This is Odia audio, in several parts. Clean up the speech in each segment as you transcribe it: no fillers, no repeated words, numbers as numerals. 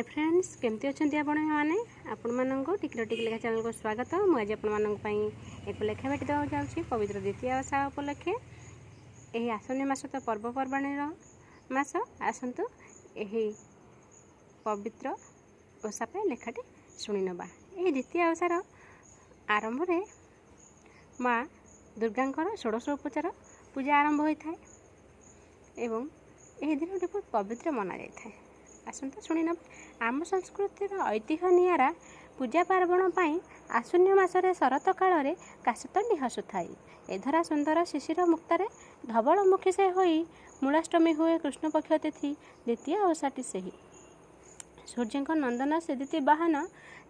ହାଏ ଫ୍ରେଣ୍ଡସ୍, କେମିତି ଅଛନ୍ତି ଆପଣମାନେ? ଆପଣମାନଙ୍କୁ ଟିକିର ଟିକି ଲେଖା ଚ୍ୟାନେଲକୁ ସ୍ୱାଗତ। ମୁଁ ଆଜି ଆପଣମାନଙ୍କ ପାଇଁ ଏକ ଲେଖା ଭେଟି ଦେବାକୁ ଯାଉଛି ପବିତ୍ର ଦ୍ୱିତୀୟା ଓଷା ଉପଲକ୍ଷେ। ଏହି ଆଶ୍ୱିନ ମାସ ତ ପର୍ବପର୍ବାଣୀର ମାସ। ଆସନ୍ତୁ ଏହି ପବିତ୍ର ଓଷା ପାଇଁ ଲେଖାଟି ଶୁଣିନେବା। ଏହି ଦ୍ୱିତୀୟା ଓଷାର ଆରମ୍ଭରେ ମା ଦୁର୍ଗାଙ୍କର ଷୋଡ଼ଶ ଉପଚାର ପୂଜା ଆରମ୍ଭ ହୋଇଥାଏ ଏବଂ ଏହି ଦିନଟି ବହୁତ ପବିତ୍ର ମନାଯାଇଥାଏ। ଆସନ୍ତୁ ଶୁଣିନେବା। ଆମ ସଂସ୍କୃତିର ଐତିହ୍ୟ ନିଆରା ପୂଜା ପାର୍ବଣ ପାଇଁ ଆଶ୍ୱିନ ମାସରେ ଶରତ କାଳରେ କାଶତଣ୍ଡି ହସୁଥାଇ। ଏଧରା ସୁନ୍ଦର ଶିଶିର ମୁକ୍ତାରେ ଧବଳ ମୁଖୀ ସେ ହୋଇ ମୂଳାଷ୍ଟମୀ ହୁଏ କୃଷ୍ଣପକ୍ଷ ତିଥି ଦ୍ୱିତୀୟ ଓଷାଟି ସେହି। ସୂର୍ଯ୍ୟଙ୍କ ନନ୍ଦନ ସେ ଦ୍ୱିତୀ ବାହନ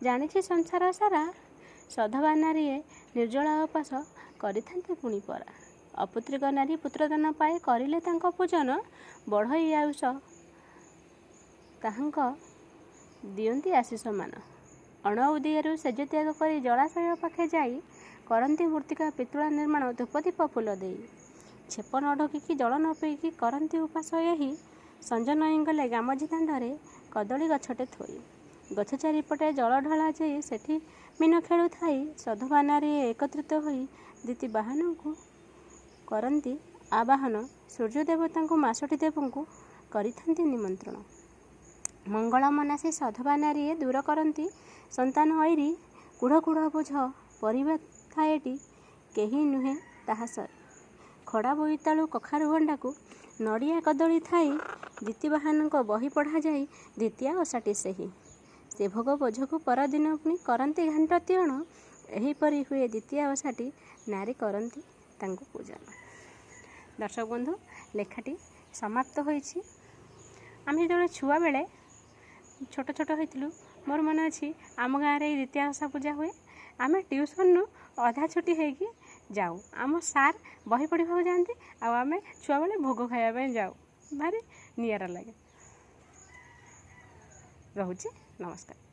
ଜାଣିଛି ସଂସାର ସାରା। ସଧବା ନାରୀଏ ନିର୍ଜଳା ଉପାସ କରିଥାନ୍ତି ପୁଣି ପରା। ଅପୁତ୍ରିକ ନାରୀ ପୁତ୍ରଦାନ ପାଏ କରିଲେ ତାଙ୍କ ପୂଜନ। ବଢ଼ଇ ଆୟୁଷ ତାହାଙ୍କ ଦିଅନ୍ତି ଆଶିଷମାନ। ଅଣଉଦିଆରୁ ସେଜ ତ୍ୟାଗ କରି ଜଳାଶୟ ପାଖେ ଯାଇ କରନ୍ତି ମୂର୍ତ୍ତିକା ପିତୁଳା ନିର୍ମାଣ ଧୂପଦୀପ ଫୁଲ ଦେଇ। ଛେପ ନ ଢୋକିକି ଜଳ ନ ପିଇକି କରନ୍ତି ଉପାସ ଏହି। ସଞ୍ଜ ନଈଗଲେ ଗାମଝି ଦାଣ୍ଡରେ କଦଳୀ ଗଛଟେ ଥୋଇ। ଗଛ ଚାରିପଟେ ଜଳ ଢଳା ଯାଇ ସେଠି ମୀନ ଖେଳୁଥାଇ। ସଧବା ନାରୀ ଏକତ୍ରିତ ହୋଇ ଦ୍ୱିତୀ ବାହନଙ୍କୁ କରନ୍ତି ଆବାହନ। ସୂର୍ଯ୍ୟ ଦେବତାଙ୍କୁ ମାସଟି ଦେବଙ୍କୁ କରିଥାନ୍ତି ନିମନ୍ତ୍ରଣ। ମଙ୍ଗଳ ମନାସି ସଧବା ନାରୀଏ ଦୂର କରନ୍ତି ସନ୍ତାନ ଐରି। କୁଢ଼ କୁଢ଼ ବୋଝ ପରିବା ଥାଏଟି କେହି ନୁହେଁ ତାହା ସରି। ଖଡ଼ା ବୋଇତାଳୁ କଖାରୁ ଗଣ୍ଡାକୁ ନଡ଼ିଆ କଦଳୀ ଥାଇ ଦ୍ୱିତୀବାହନଙ୍କ ବହି ପଢ଼ାଯାଇ ଦ୍ୱିତୀୟା ଓଷାଟି ସେହି। ସେ ଭୋଗ ବୋଝକୁ ପରଦିନ ପୁଣି କରନ୍ତି ଘାଣ୍ଟ ତିଅଣ। ଏହିପରି ହୁଏ ଦ୍ୱିତୀୟା ଓଷାଟି ନାରୀ କରନ୍ତି ତାଙ୍କୁ ପୂଜନ। ଦର୍ଶକ ବନ୍ଧୁ, ଲେଖାଟି ସମାପ୍ତ ହୋଇଛି। ଆମେ ଯେତେବେଳେ ଛୁଆବେଳେ ଛୋଟ ଛୋଟ ହୋଇଥିଲୁ, ମୋର ମନେ ଅଛି ଆମ ଗାଁରେ ଏଇ ଦ୍ୱିତୀୟା ଓଷା ପୂଜା ହୁଏ। ଆମେ ଟ୍ୟୁସନ୍ରୁ ଅଧା ଛୁଟି ହେଇକି ଯାଉ। ଆମ ସାର୍ ବହି ପଢ଼ିବାକୁ ଯାଆନ୍ତି ଆଉ ଆମେ ଛୁଆବେଳେ ଭୋଗ ଖାଇବା ପାଇଁ ଯାଉ। ଭାରି ନିଆରା ଲାଗେ। ରହୁଛି, ନମସ୍କାର।